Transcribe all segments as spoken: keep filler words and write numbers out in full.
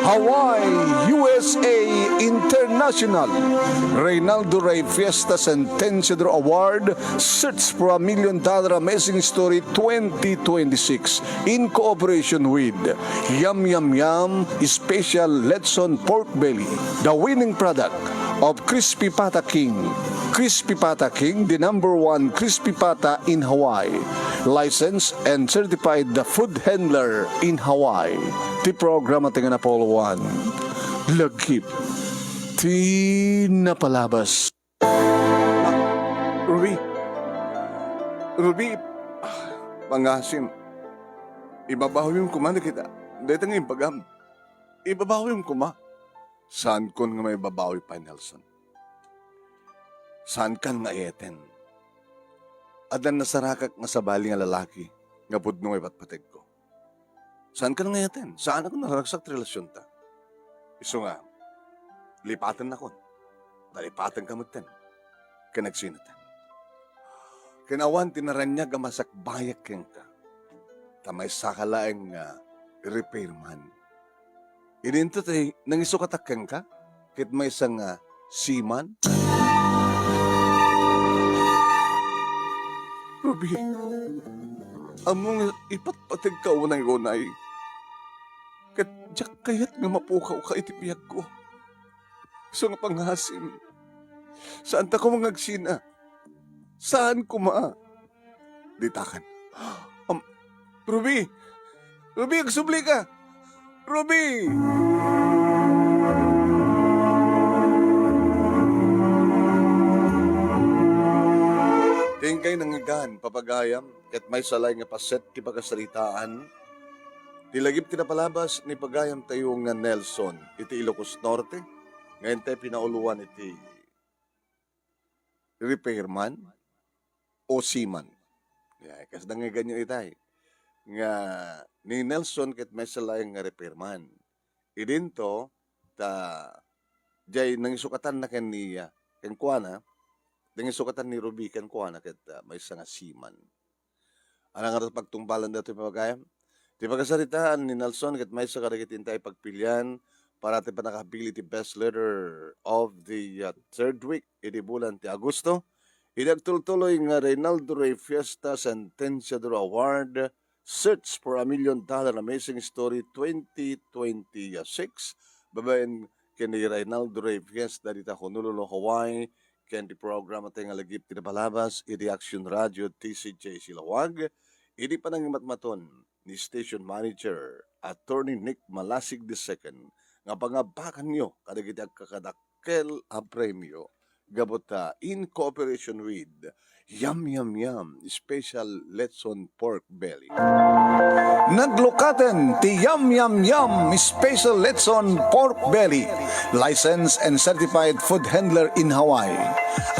Hawaii, U S A International Reynaldo Rey Fiesta Sentenciador Award, Search for a Million Dollar Amazing Story twenty twenty-six, in cooperation with Yum Yum Yum Special Lechon Pork Belly, the winning product of Crispy Pata King. Crispy Pata King, the number one crispy pata in Hawaii. Licensed and certified the food handler in Hawaii. Ti programa ti nga napolo one. Lagip ti napalabas. Ruby. Ruby. Pangasim. Ibabawim koma dagita. Dayta nga imbagam. Ibabawim koma. Saankon nga maibabawi pay, Nelson. Saankan nga ayeten. Addan nasarakak nga sabali nga lalaki nga pudno nga ipatpategko. Saankan nga ayeten. Saanak nga naragsak ti relasionta. Isu nga, lipatennakon. Nalipatenka metten. Ken agsinaten. Ken awan ti naraniag a masakbayak kenka. Ta maysaka laeng nga repairman. Idinto ti nangisukatak kenka ket maysa nga seaman. Ruby, ammom nga ipatpategka unay-unay. Ket diak kayat nga mapukawka iti biagko. Isu nga pangasim. Saanta koma nga agsina. Saan koma. Ditakan. Am, Ruby! Ruby, agsublika! Ruby! Ti inkay nangngegan, papagayam, ket maysa laeng nga paset ti pakasaritaan, ti lagip ti napalabas ni pagayamtayo nga Nelson iti Ilocos Norte, nga intay pinauloan iti repairman o seaman. Ya, kasda nga iganyo itay. Nga ni Nelson ket maysa laeng nga repairman. Idinto, ta, jay nangisukatanna ken ni, ah, kenkuana, nangisukatan ni Ruby kenkuana ket, ah, maysa nga seaman. Alangan ta pagtungpalan datoy, papagayam. Ti pakasaritaan ni Nelson ket maysa kadagiti intay pagpilian para ti pannakapili ti best letter of the, uh, third week idi bulan ti Agosto. Idi agtultuloy nga Reynaldo Rey Fiesta Sentenciador Award, Search for a Million Dollar Amazing Story twenty twenty-six, babaen ken ni Reynaldo Rey Fiesta dita Honolulu, Hawaii, ken ti programa tayo nga lagip ti napalabas idi Action Radio T C J Silawag, idi panangimatmaton ni Station Manager Attorney Nick Malasig the second nga pangabakanyo kadagiti agkakadakkel a premio gapu ta in cooperation with Yum Yum Yum Special Lechon Pork Belly. Naglukaten ti Yum Yum Yum Special Lechon Pork Belly, licensed and certified food handler in Hawaii.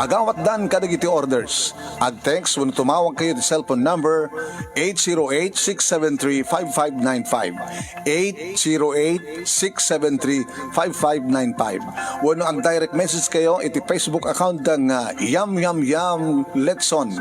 Agawatdan kadagiti orders. Ag-text wenno tumawag kayo ti cellphone number eight zero eight, six seven three, five five nine five, eight zero eight, six seven three, five five nine five. Wenno ag-direct message kayo iti Facebook account da nga Yum Yum Yum Letson.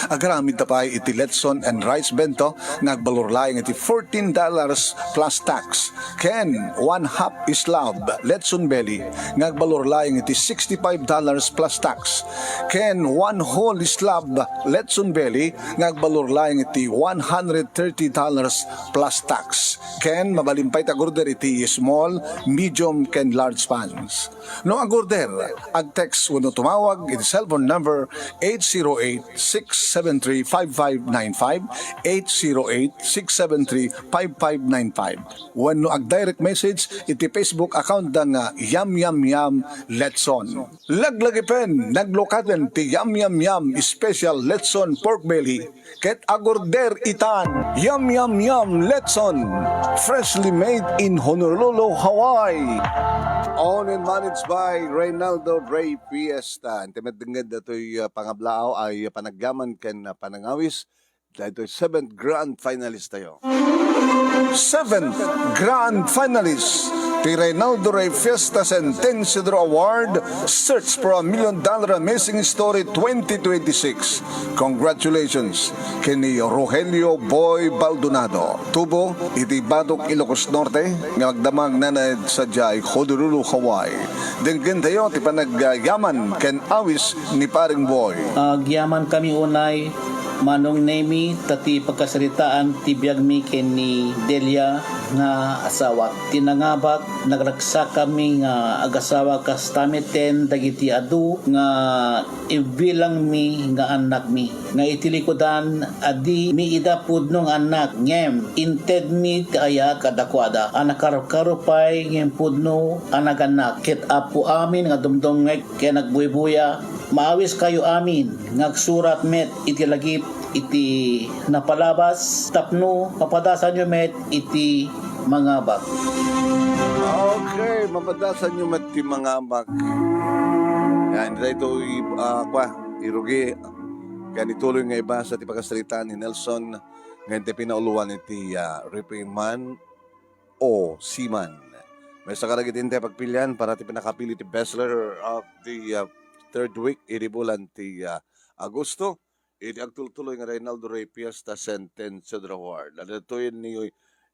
Agaramid ta pay iti Letson and Rice Bento nga agbalor laeng iti fourteen dollars plus tax. Ken one half slab Letson Belly nga agbalor laeng iti sixty-five dollars plus tax. Ken one whole slab Letson Belly nga agbalor laeng iti one hundred thirty dollars plus tax. Ken mabalin pay ti ag-order iti small, medium, ken large pans. No ag-order, ag-text wenno tumawag iti cellphone number eight zero eight, six seven three, five five nine five, eight zero eight, six seven three, five five nine five. Wenno ag-direct message iti Facebook account da nga Yum Yum Yum Letson. Laglagipen, naglukaten ti Yum Yum Yum Special Letson Pork Belly ket ag-order itan. Yum Yum Yum Letson, freshly made in Honolulu, Hawaii. Owned and managed by Reynaldo Rey Fiesta. Inti met dengnged datoy, uh, pangablaaw ay panagyaman ken, uh, panangawis Daytoy seventh grand finalist tayo. Seventh grand finalist ti Reynaldo Rey Fiesta Sentensiador Award, Search for a Million Dollar Amazing Story twenty twenty-six. Congratulations ken ni Rogelio Boy Baldonado, tubo iti Batok, Ilocos Norte, nga agdamag nanad sadiay Honolulu, Hawaii. Denggen tayo ti panagyaman ken awis ni Paring Boy. Agyaman kami unay, Manong Nemi, ta ti pagkasaritaan ti biagmi ken ni Delia nga asawak. Ti nangabak, nagragsakami nga agasawa kasta metten dagiti adu nga ibbilangmi nga annakmi, nga iti likudan, a dimi ida pudno nga annak, ngem intedmi ti ayat kadakuada a nakarukaro pay ngem pudno a nagannak, ket Apo amin nga dumdumngeg ken agbuybuya, maawiskayo amin nga agsurat met iti lagip iti napalabas tapno mapadasanyo met iti mangabak. Okay, mapadasanyo met ti mangabak. Yan, daytoy, ah, kwa, irugi. Kaya nituloy nga ibasa ti pakasaritaan ni Nelson nga iti pinauloan iti, ah, Ripping Man o Seaman. Maysa kadagiti intay pagpilian para ti pinakapili ti best letter of the, ah, third week idi bulan ti, ah, Agosto. Iti agtultuloy nga Reynaldo Rey Fiesta Sentensiador Award. Adda daytoy ni,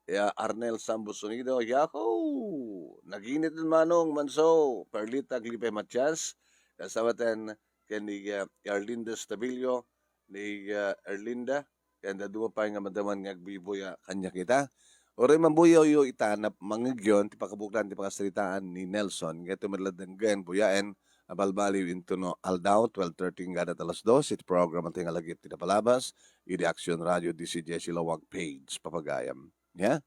eh, Arnel Sambo Sonido. Yahoo! Naginit den Manong Manso, Perlita Aglipe Matias. Kasama ten ken ni, eh, Erlinda Stabilio, ni, eh, Erlinda. Ken dadduma pay nga madaman nga agbuybuya kaniak ita. Uray mabuyawyo ita, nap-, mangngegyon ti pakabuklan ti pakasaritaan ni Nelson. Ngem iti met la denggen, buyaen, a balbaliw intono aldaw, twelve thirty hanggang alas dos, iti programa ti nga lagip ti napalabas, idi Action Radio D C J C Lawag page, papagayam. Ya?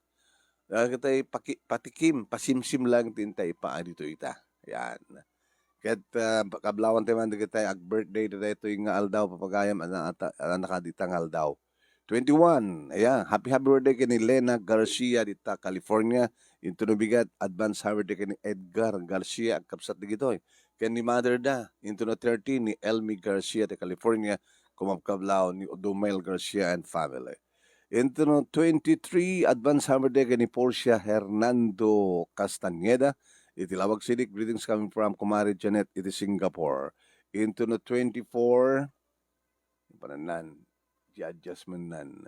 Dagitay paki-, patikim, pasimsim lang ti intay ipaay ditoy ita. Yan. Ket, ah, kablawan tayo man dagitay ag-birthday daytoy nga aldaw, papagayam, ana-, ata-, anak dita nga aldaw. Twenty-one, ayan, happy, happy birthday ken ni Lena Garcia dita California. Intono bigat, advance happy birthday ken ni Edgar Garcia, agkabsat dagitoy. Ken ni mother da, intono thirty, ni Elmi Garcia ti California, kumabkablaw ni Dumel Garcia and family. Intono twenty-three, advance happy birthday ken ni Portia Hernando Castañeda iti Lawag City. Greetings coming from Kumare Janet iti Singapore. Intono twenty-four, pananan, di adjustment nan.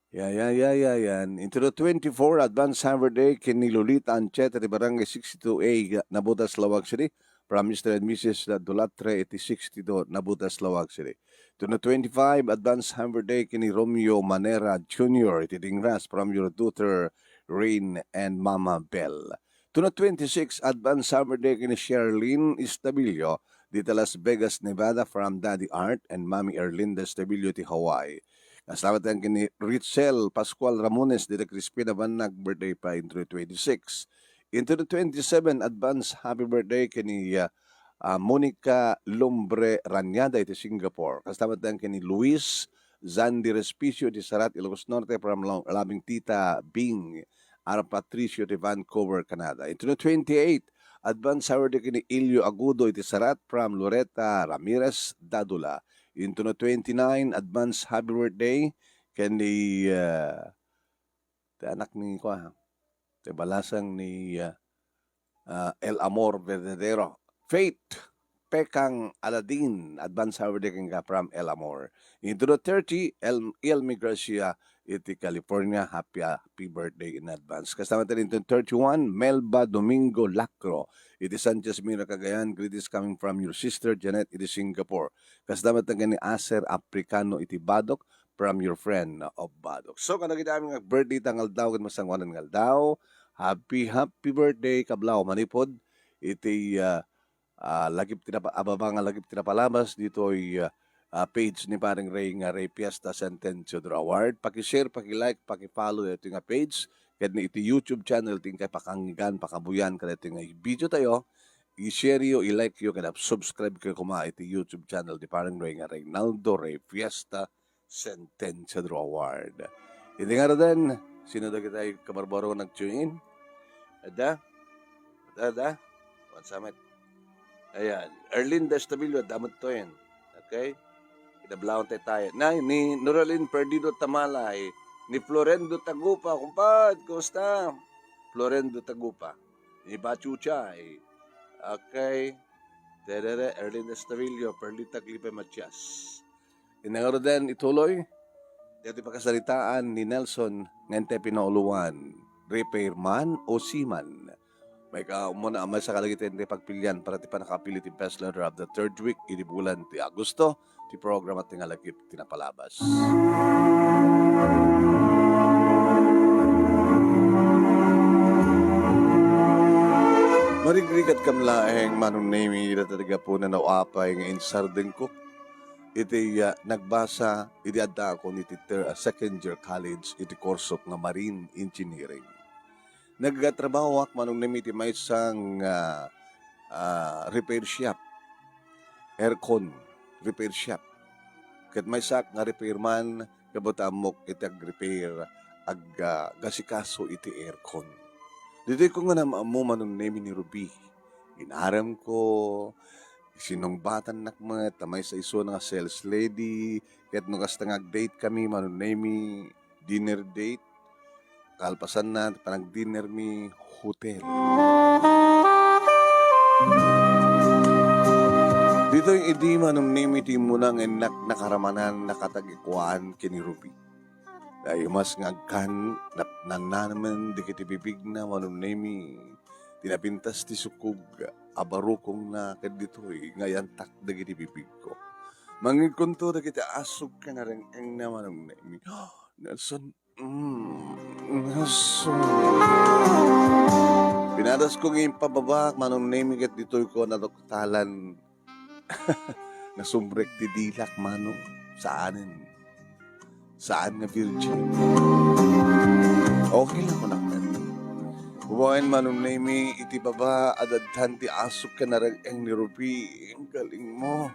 Ya, ya, ya, ya, yan. Intono twenty-four, advance happy birthday ken ni Lolita Ancheta ti Barangay sixty-two A, Nabotas, Lawag City. From Mister and Missus Dulatre iti sixty-two Nabotas, Lawag City. Intono twenty-five, advance happy birthday ken ni Romeo Manera Junior iti Dingras, from your daughter Rain and Mama Bell. Intono twenty-six, advance happy birthday ken ni Sherlyn Estabilio dita Las Vegas, Nevada, from Daddy Art and Mami Erlinda Estabilio ti Hawaii. Kasama ten ken ni Richel Pascual Ramones dita Crispina Bannag, birthday pa intono twenty-six. Intono twenty-seven, advance happy birthday ken ni, ah, ah, Monica Lumbre Raniada iti Singapore. Kasama ten ken ni Luis Zandi Respicio iti Sarat, Ilocos Norte, from lo-, loving Tita Bing R. Patricio iti Vancouver, Canada. Intono twenty-eight, advance happy birthday ken ni Ilio Agudo iti Sarat, from Loretta Ramirez Dadula. Intono twenty-nine, advance happy birthday ken ni, ah, ti anak ni, kua, ti balasang ni, ah, ah, El Amor Verdadero. Faith Pekang Aladin, advance happy birthday kenka from El Amor. Intono thirty, El, Elmi Garcia iti California, happy, happy birthday in advance. Kasama tayo intono thirty-one, Melba Domingo Lacro iti Sanchez Mira, Cagayan. Greetings coming from your sister Janet iti Singapore. Kasama tayo ni Aser Africano iti Badoc, from your friend of Badoc. So, kadagiti amin nga birthday ta nga aldaw, ken masangoanan nga aldaw, happy, happy birthday, kablaw, manipud iti, ah, ah, lagip ti napa-, ababa nga lagip ti napalabas ditoy, ah, ah, page ni Paring Ray nga Ray Fiesta Sentensiador Award. Paki-share, paki-like, paki-follow daytoy nga page. Ken iti YouTube channel ti inkay pakangigan, pakabuyan kadaytoy nga video tayo. I-share yo, i-like yo, ken subscribe kayo koma iti YouTube channel ti Paring Ray nga Reynaldo Ray Fiesta Sentensiador Award. Iti ngaruden, sino dagiti kabarbaro nga nag-tune in? Adda? Adda, adda? Wan samet. Ayan. Erlinda Estabillo, adda met to yan. Okay? Nablawan tayo tayo. Nay, ni Noralyn Perdido Tamalay, ni Florendo Tagupa, kumpad, kumusta? Florendo Tagupa, ni Bachuchay, okay, Terere, Erlin Estavillo, Perlita Clipe Matias. Inangaruden ituloy, dati pakasaritaan ni Nelson, nga inte pinauluan, repairman o seaman. May kaumuna, may sakalagitan ti pagpilian para ti panakapili ti best letter of the third week, idi bulan ti Agosto, ti programa ti ngalagip ti napalabas. Marigrigat kam laeng, Manong Nemi, ita ti gapuna no apay nga insardengko. Iti, ah, nagbasa, idi addaakon iti ter-, ah, second year college, iti course nga marine engineering. Nagtrabahoak, Manong Nemi, iti maysa nga, ah, repair shop. Aircon repair shop. Ket maysaak nga repairman, gapu ta ammok iti ag-repair, ag-, ah, gasikaso iti aircon. Ditoy ko nga naam-ammo, Manong Nemi, ni Ruby. Inarem ko, sinungbatannak met, ta maysa isuna nga sales lady, ket no kasta nga ag-date kami, Manong Nemi, dinner date, kalpasanna, panag-dinner mi, hotel. Ditoy idi, Manong Nemi, ti immuna nga innak nakaramanan, nakatagikuan ken ni Ruby. Naimas nga agkan, nap-, nannanamen dagiti bibigna, Manong Nemi, ti napintas ti sukog a barukongna ket ditoy nga ayantak dagiti bibigko. Mangngegkonto dagiti asuk ken nareng-engna, Manong Nemi. Nelson, mm, Nelson. Pinadasko nga impababa, Manong Nemi, ket ditoy ko naduktalan. Nasumrek ti dilak, Manong. Saanen. Saan nga virgin. Okay lang, kunak. Wen, Manong Nemi, iti baba, adadtan ti asuk ken nareng-eng ni Ruby. Ang galing mo.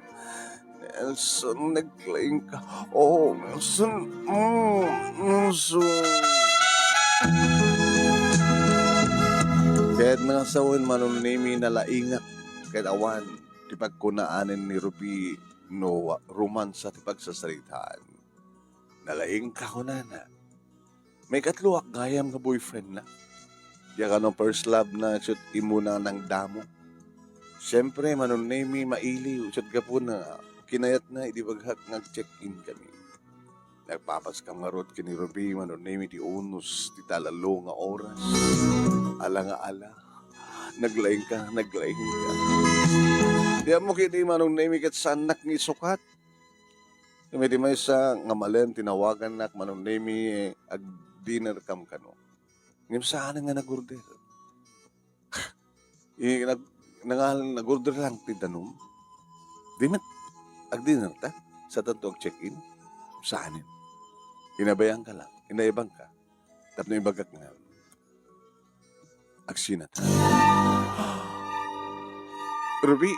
Nelson, naglaing ka. Oh, Nelson. Mm, Nelson. Ket nangasawen, Manong Nemi, nalaingak ket awan ti pagkunaanen ni Ruby no romansa ti pagsasaritaan. Nalaing ka, kunana. Maikatloak gayam nga boyfriend na. Diak no first love na, ket immuna nangdamo. Siyempre, Manong Nemi, mailiw, ket gapuna, kinayatna idi bagak nga ag-check-in kami. Nagpapaskam ngarud ken ni Ruby, Manong Nemi, ti unos ti talalo nga oras. Ala nga ala. Naglaing ka, naglaing ka. Di mo kini, Manong Nemi, ket saannak nga isukat. Kami di maysa nga malem, tinawagannak, Manong Nemi, ag-dinner kam kano. Ngem saan nga nag-order. I-, nag-, nangal-, nag-order lang ti danum. Di met, ag-dinner ta. Sa tanto ag-check-in. Saan yun? Inabayan ka lang. Inaibang ka. Tapno ibagak nga, agsina ta. Ruby,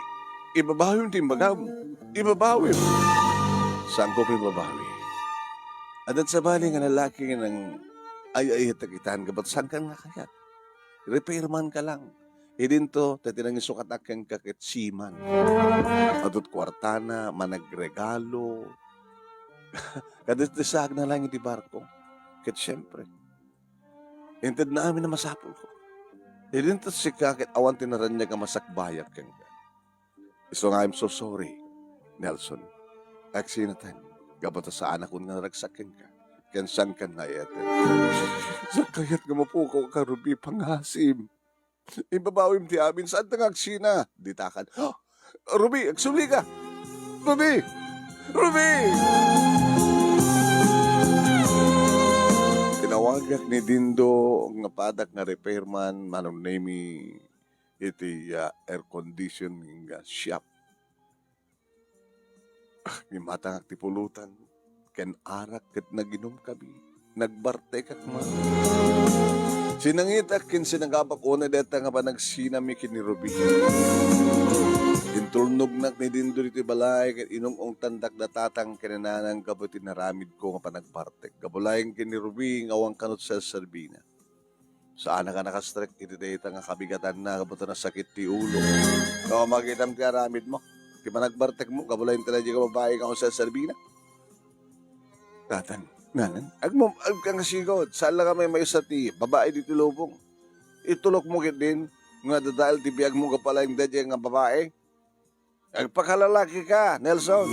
ibabawim ti imbagam. Ibabawim. Saan ko ibabawi? Adda sabali nga lalaki nga nang ay-ayatek itan, gabat saan ka nga kayat? Repairman ka lang. Idinto, ta ti nangisukatak kenka ket seaman. Adut kuartana, managregalo. Kadisdisagna lang iti barko. Ket siyempre, intedna amin a masapulko. Idinto sika ket awan ti naraniag a masakbayak kenka. Isu nga, I'm so sorry, Nelson. Agsinatan, gapu ta saanakon nga naragsak kenka. Ken saankan nga ayatek. Saan kayat nga mapukaw ka, Ruby, pangasim? Ibabawim ti amin, saan ta nga agsina? Ditakan. Ruby, agsuli ka! Ruby! Ruby! Tinawagak ni Dindo nga padak nga repairman, Manong Nemi, iti, ah, air conditioning nga shop. Ah, immatangak ti pulutan ken arak ket naginum kami. Nagbartekak man. Sinangitak ken sinagabak unay dayta nga panagsinami ken ni Ruby. Intulnognak ni Dindo ditoy balay ket inung-ungtandak da tatang ken nanang gapu iti naramidko nga panagbartek. Gapu laeng ken ni Ruby nga awan kano ti serserbina. Saanak a nakastrek iti dayta nga kabigatanna gapu ta nasakit ti ulo. No, makitam ti aramidmo. ti panagbartekmo, kabaelan ti daydiay nga babai nga awan serserbina. Tatan, nanan, agmo-, agkang sigud, saan la nga maymaysa ti babai ditoy lubong. Itulokmo ketdin, nga dadael ti biagmo gapu laeng daydiay nga babai. Agpakalalaki ka, Nelson.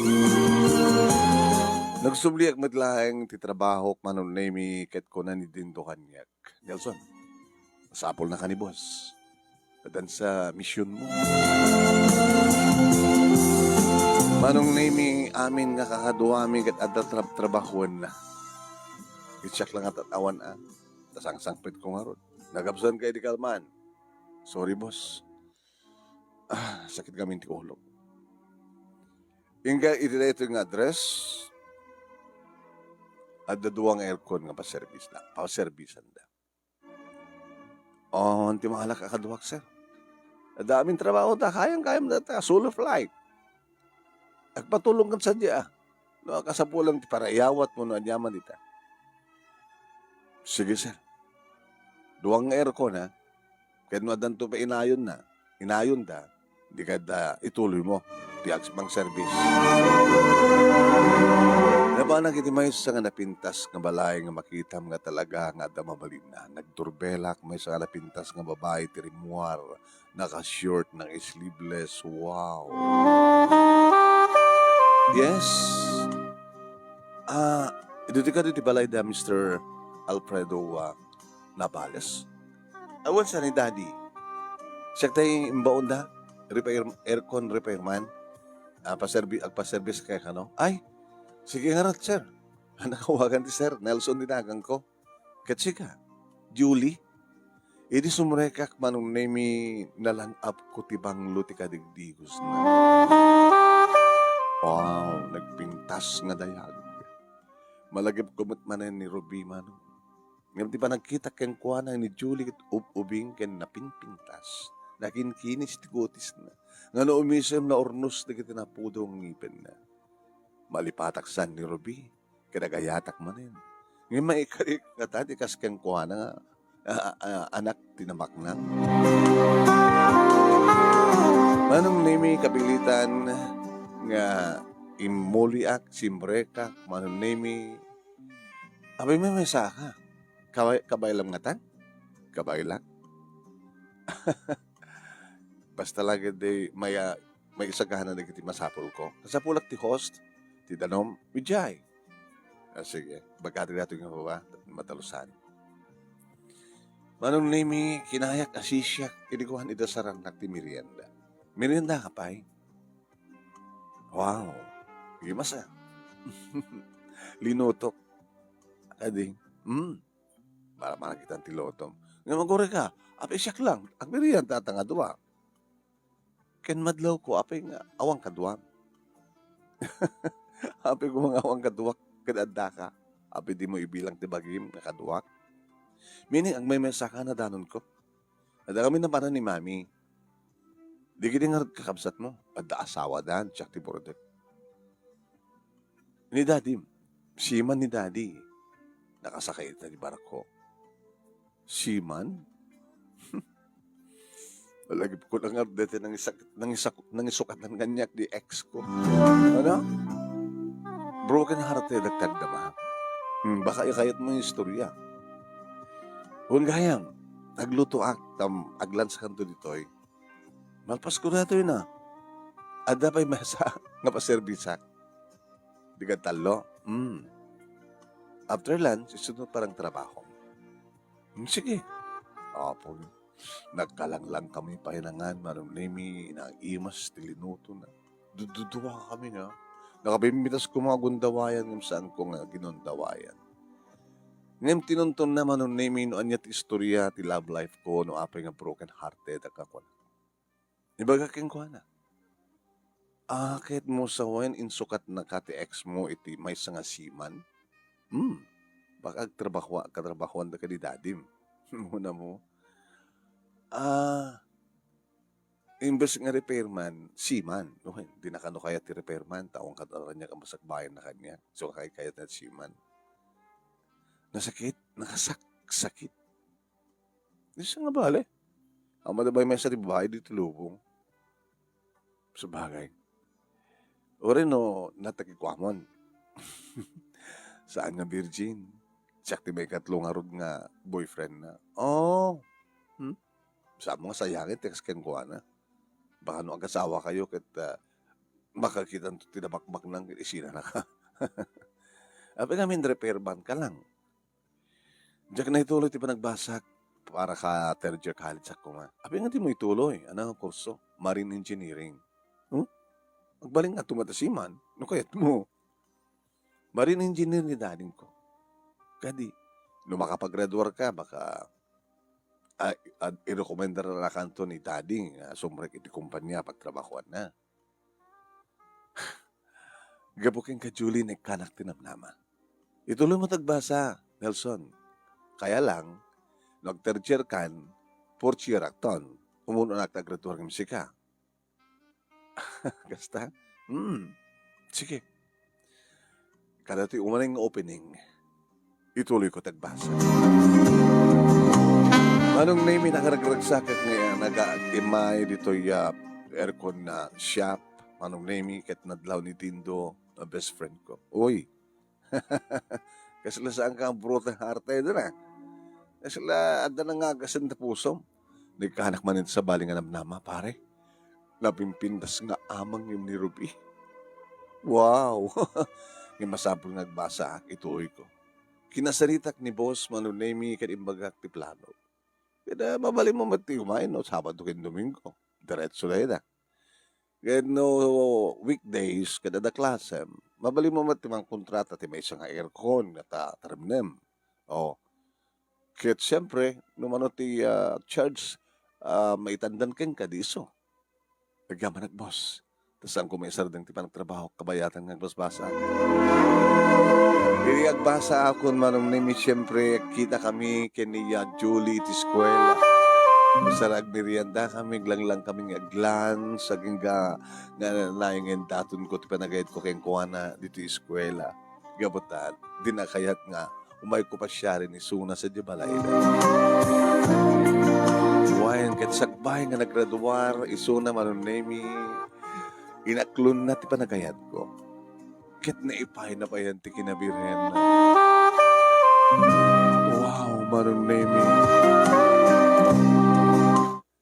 Nagsubliak met laeng ti trabahok, Manong Nemi, ket kuna ni Dindo kaniak, "Nelson, masapulnaka ni boss. Addan sa misionmo." Manong Nemi, amin nga kakaduami ket adda trab-, trabahoenna. Ket siak la nga tat-awan a, ta sangsangpetko ngarud. Nagabsent ka idi kalman. "Sorry, boss. Ah, sakit ngamin ti ulok." Inka iti daytoy nga address, adda dua nga aircon nga paservisda, paservisanda. "On ti mangala a kaduak, sir. Adda amin trabaho ta, kayam, kayam data, solo flight. Agpatulong kan sadya, ah. No, kasapulan ti paraiyawatmo no aniaman ita." "Sige, sir. Dua nga aircon, ha? Ket no addanto pay inayonna, inayonda, di kadda ituloymo ti ag-, pang-service." Napanak iti maysa nga napintas nga balay nga makitam nga talaga nga adda mabalinna. Nagdurbelak, maysa nga napintas nga babai ti rimmuar, naka-short, naka-sleeveless. Wow! Yes. Ah, ditoy kadi ti balay da Mister Alfredo, ah, Navales? Awan sa ni Daddy. Siak tay imbaon da, repair, aircon repairman. Ah, paserbi-, agpaservice kay kano? Ay, sige nga rat, sir. Nakawagan ti sir, Nelson ti nagan ko. Ket sika, Julie? Idi sumrekak, Manong Nemi, nalang-apko ti banglo ti kadigdigosna. Wow, nagpintas nga dayag. Malagipko met manen ni Ruby, Manong. Ngem ti panagkitak kenkuana ni Julie ket ub-ubing ken napinpintas. Nakinkinis ti kutisna. Ngano umisem naurnos dagiti napudong ngipenna. Malipatak san ni Ruby, ket agayatak manen. Ngem maikarik ngata ti kas kenkuana nga, a, a, a, anak ti namaknak. Manong Nemi, kapiletan nga immuliak, simrekak, Manong Nemi. Apay, maymaysa ka? Kabay-, kabaylam ngatan? Kabaylam? Basta la ketdi maya-, maisagana dagiti masapulko. Nasapulak ti host, ti danum, idiay. Ah, sige, ibagak daytoy nga baba, matalusan. Manong Nemi, kinayak a sisiak, idi kuan, idasarannak ti merienda. Meriendaka pay? Wow, gimas a. Linutok. Adi, hmm, para maragitan ti lutom. Ngem agurayka, apay siak lang, agmerienda ta nga dua. Ken madlawko, apay nga awan kaduam? Apay koma nga awan kaduak ket addaka? Apay dimo ibilang ti bagim nga kaduak? Meaning, agmaymaysa ka, nadanonko. Adda kami napanan ni Mami. Dagiti ngarud kakabsatmo, adda asawadan, siak ti burdek. Ni Daddy, seaman ni Daddy. Nakasakay ita ti barko. Seaman? Malagipko la ngarud daytoy nangisak-, nangisak-, nangisukatan kaniak di ex ko. Ano? Broken hearted ak kadda, ma. Hmm, baka ikayatmo nga istorya. Wen gayam, aglutoak, ta aglansakanto ditoy. Malpasko daytoy na. Adda pay maysa nga paserbisak. Di ka tallo? Hmm. After lunch, isunod parang trabaho. Hmm, sige. Apo, nagkalanglang kami painangan, Manong Nemi, naimas ti linuto na. Dududuwa kami na. Nakabimbitas ko mga gundawayan, ngem saan ko nga ginundawayan. Ngem tinuntonna, Manong Nemi, no ania ti istorya ti love life ko, no apay nga broken hearted ak, a kuna. Ibaga kenkuana, "Ah, ket mo sa wen insukatnaka ti ex mo iti maysa nga seaman?" Hmm, baka agtrabaho-, katrabahoan da kadi dadim. Muna mo. Ah, imbes nga repairman, seaman. No, di na kano kayat ti repairman, ta awan kad-, awan kaniak a masakbayan na kaniak. So, kay-, kayat na seaman. Nasakit, nakasak-, sakit. Di siya nga bale. Awan da bay maysa ti babae ditoy lubong. Sabagay. Uray no, natagikuamon. Saan nga virgin? Siak ti maikatlo ngarud nga boyfriend na. Oh, hmm? Saan mo nga sayangin, text kenkuana. Baka no agasawa kayo, ket, ah, makakitan to ti nabakbaknang ket isinanaka. Apay ngamin, repair man ka lang. Diak na ituloy ti panagbasak para ka third year college ak koma. Apay nga di mo ituloy? Ano nga kurso? Marine engineering. Hmm? Agbalin nga tumata siman. No kayat mo? Marine engineer ni dading ko. Kadi, no makapagraduar ka, baka, ah, ad-, irekomendar na kanto ni dading nga sumrek iti kumpanya pagtrabahoan na. Gapu kenka, Julie, naikkanak ti namnama. Ituloy mo tagbasa, Nelson. Kaya lang, no ag-third year kan, fourth year akton, umuno anak ta graduar ngem sika. Kasta? Hmm. Sige. Kada ti umanay nga opening, ituloy ko tagbasa. Manong Nemi, nakaragragsak nga naga-imay ditoy, ah, aircon na shop. Manong Nemi, ket nadlaw ni Dindo, a best friend ko. Uy, kasla saan ka broken hearted na. Kasla adda na nga agasen ta pusom. Naikkanak man iti sabali nga namnama, pare. Napimpintas nga amang ni Ruby. Wow! Nga masapul nga agbasa, ituloy ko. Kinasaritak ni Boss Manong Nemi ket imbagak ti plano. Kada mabalin mo met ti umay no Sabado ken Domingo. Diretso na ida. Ket no weekdays, kada da klasem, mabalin mo met ti mangkontrata ti maysa nga aircon nga ta-, taremnem. O, ket siempre, no mano ti, ah, charge, ah, maitandan kenka, di isu. Agyamanak, boss. Ta saanko maisardeng ti panagtrabaho, kabayatan nga agbasbasa. Idi agbasa akon, Manong Nemi, siempre, agkita kami ken ni, ah, Julie iti eskuela. Basta agmerienda kami, aglanglang kami nga aglan, agingga nga naingendaton ko ti panagayat ko kenkuana ditoy eskuela. Gapu ta, di na kayat nga umayko pasiaren isuna sadiay balayda. Wen, ket sakbay nga naggraduar isuna, Manong Nemi, inaklonna ti panagayatko. Ket naipayna payen ti kinabirhen. Wow, Manong Nemi.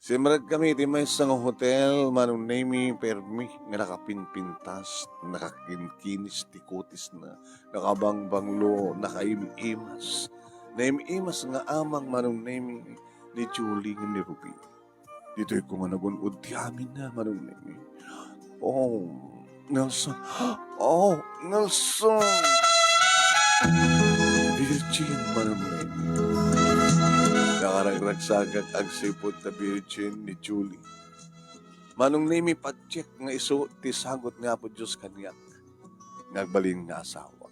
Simrek kami iti maysa nga hotel, Manong Nemi, permi nga nakapinpintas, nakakinkinis ti kutisna, nakabangbanglo, nakaim-imas. Naim-imas nga amang, Manong Nemi, ni Julie ngem ni Ruby. Ditoy ko nga nagun-od ti amin na, Manong Nemi. Oh, Nelson. Oh, Nelson! Virgin, Manong Nemi. Nakaragragsagak agsipud ta virgin ni Julie. Manong Nemi, patiek nga isu ti sagut nga Apo Dios kaniak nga agbalin nga asawa.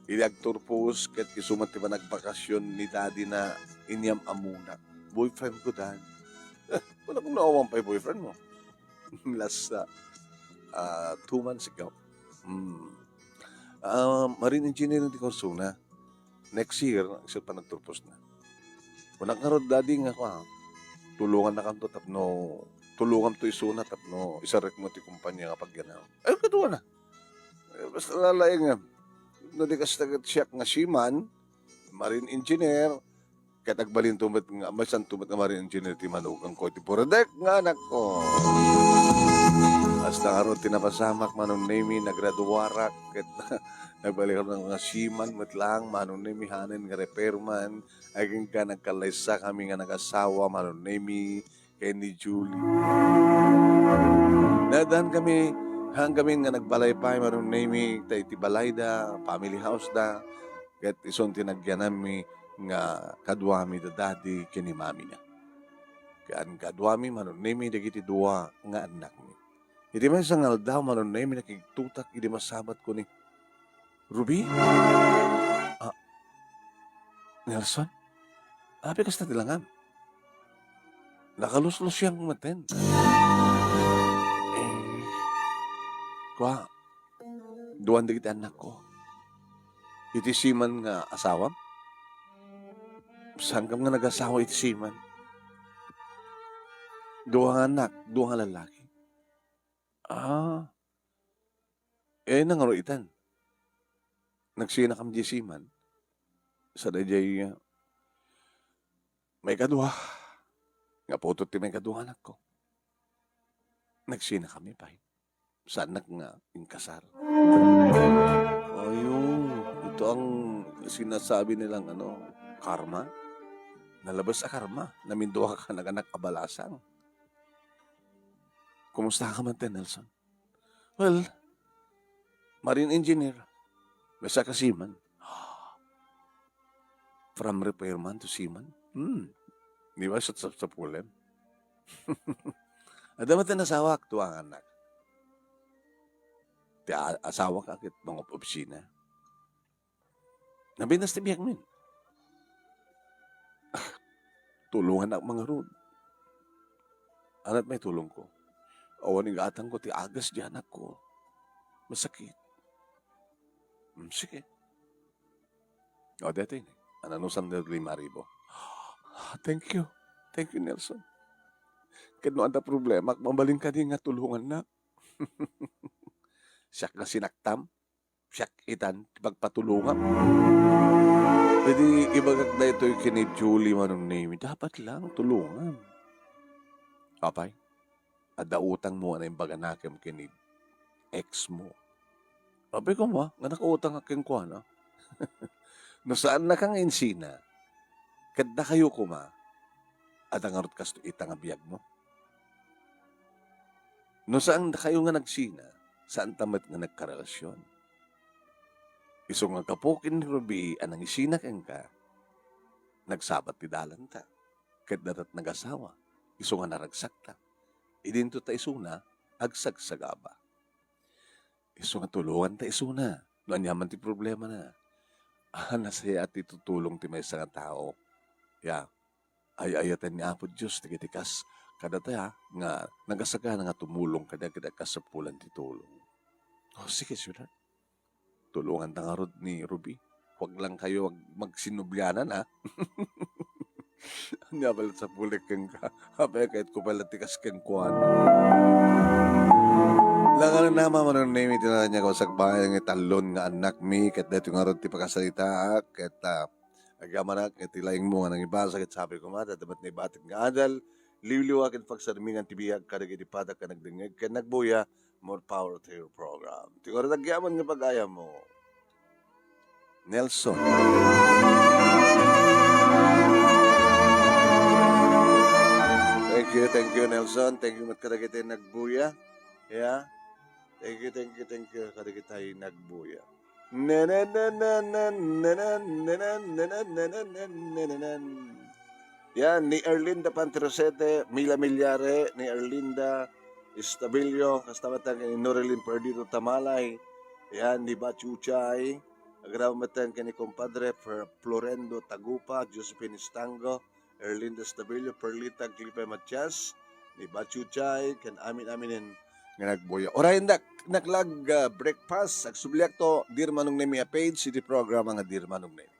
Idi agturpos, ket isu met ti panagbakasyon ni daddy na inyam-amunak. Boyfriend ko, Dad. Eh, kunak no awan pay boyfriend mo. Last, ah, ah, two months ago. Hmm. Ah, marine engineering ti kursona. Next year, isu panagturpos na. Kunak ngarud, daddy, nga, ah, tulongannakanto tapno, tulonganto isuna tapno isarrekmo ti kumpanya nga pagyanam. Ay, kaduana. Eh, basta lalaing nga. No di kasta ket siak nga seaman, marine engineer, ket agbalinto met nga, maysanto met nga marine engineer ti manugang ko, ti buredek nga anak ko. Basta ngarud ti napasamak, Manong Nemi, nagraduarak, ket nagbalik nga seaman met lang, Manong Nemi, hanen nga repairman, agingga nagkallaysa kami nga nagasawa, Manong Nemi, ken ni Julie. Nadan kami, haan kami nga nagbalay pay, Manong Nemi, ta iti balayda, family house da, ket isun ti nagyanammi nga kaduami da daddy ken ni mami na. Ken kaduami, Manong Nemi, dagiti dua nga annakmi. Iti maysa nga aldaw, Manong Nemi, nakigtutak idi masabat ko ni Ruby? Ah, Nelson? Apay kasta ti langam? Nakaluslusiang maten. Eh, kua, duan dagiti annakko. Iti seaman nga asawam? Sangkam nga nagasawa iti seaman? Dua nga annak, dua nga lallaki. Ah, Eh, nangaro itan. Nagsinakami diay seaman. Sa daydiay, ah, maikadua. Nga putod ti maikadua nga anakko. Nagsinakami pay. Saannak nga inkasar. Ayo, ito ang sinasabi nilang, ano, karma. Nalabas a karma. Namindua ka naganak a balasang. Kumusta ka man, Nelson? Well, marine engineer. Basta ka seaman. From repairman to seaman. Hmm. Di ba, sa sapsapulem? Adda met ti nasawak, dua nga anak. Ti a-, asawak ket mangop-opsina. Nabinas ti biagmin. Ah, tulongannak mangarud. Ania met maitulongko? Awan igatangko ti agas diay anakko. Masakit. Hmm, sige. O, daytoy ni. Ananusan daytoy lima ribu. Thank you. Thank you, Nelson. Ket no adda problemak, mabalin kadi nga tulongannak. Siak nga sinaktam. Siak itan ti pagpatulongam. Idi ibagak daytoy ken ni Julie Manong Nemi, dapat lang tulongam. Apay, adda utangmo a naimbaganakem ken ni ex mo. Apay koma, nga nakautang kenkuana. No saannaka nga insina, ket dakayo koma, adda ngarud kastoy ita nga biagmo. No saandakayo nga nagsina, saanta met nga nagkarelasion. Isu nga gapu ken ni Ruby a nangisina kenka, nagsabat ti dalanta. Ket data't nagasawa, isu nga naragsakta. Idinto ta isuna, agsagsagaba. Isu nga tulonganta isuna, no ania man ti problemana. Ah, nasayaat ti tutulong ti maysa nga tao. Ya, ay-ayaten ni Apo Dios dagiti kas kadatayo nga nagasagana nga tumulong kadi ket agkasapulan ti tulong. Oh, sige, sweetheart. Tulonganta ngarud ni Ruby. Huwag lang kayo mag-, magsinublianan, ha? Ania pay la ti sapulek kenka. Apay, kayatko pay la ti kas kenkuana. Langan na, Mama, no name iti na niya ko sagbayan nga itallon nga anak mi, ket daytoy ngarud ti pakasaritaak, ket, ah, agyamanak iti laingmo nga nangibasa, ket sapay koma, adda met naibatik nga adal, liwliwa ken pagsarmingan ti biag kadagiti padak nga nagdengngeg ken nagbuya, more power to your program. Ti ngarud agyaman nga pag-ayammo. Nelson. Thank you, thank you, Nelson. Thank you met kadagiti nagbuya. Yeah. Thank you, thank you, thank you kadagiti nagbuya. Yan, ni Erlinda Pantrosete, Mila Milyare, ni Erlinda Estabilio, kasta met ken ni Norilyn Perdido Tamalay, yan, ni Bachuchay, agraman met ken ni Compadre Fer-, Florendo Tagupa, Josephine Estango, Erlinda Estabilio, Perlita Aglipe Matias, ni Bachuchay, ken amin-aminen nga nagbuya. Uray, indak, naklag, ah, breakfast, agsubliakto, Dear Manong Nemi a page, iti programa nga Dear Manong Nemi.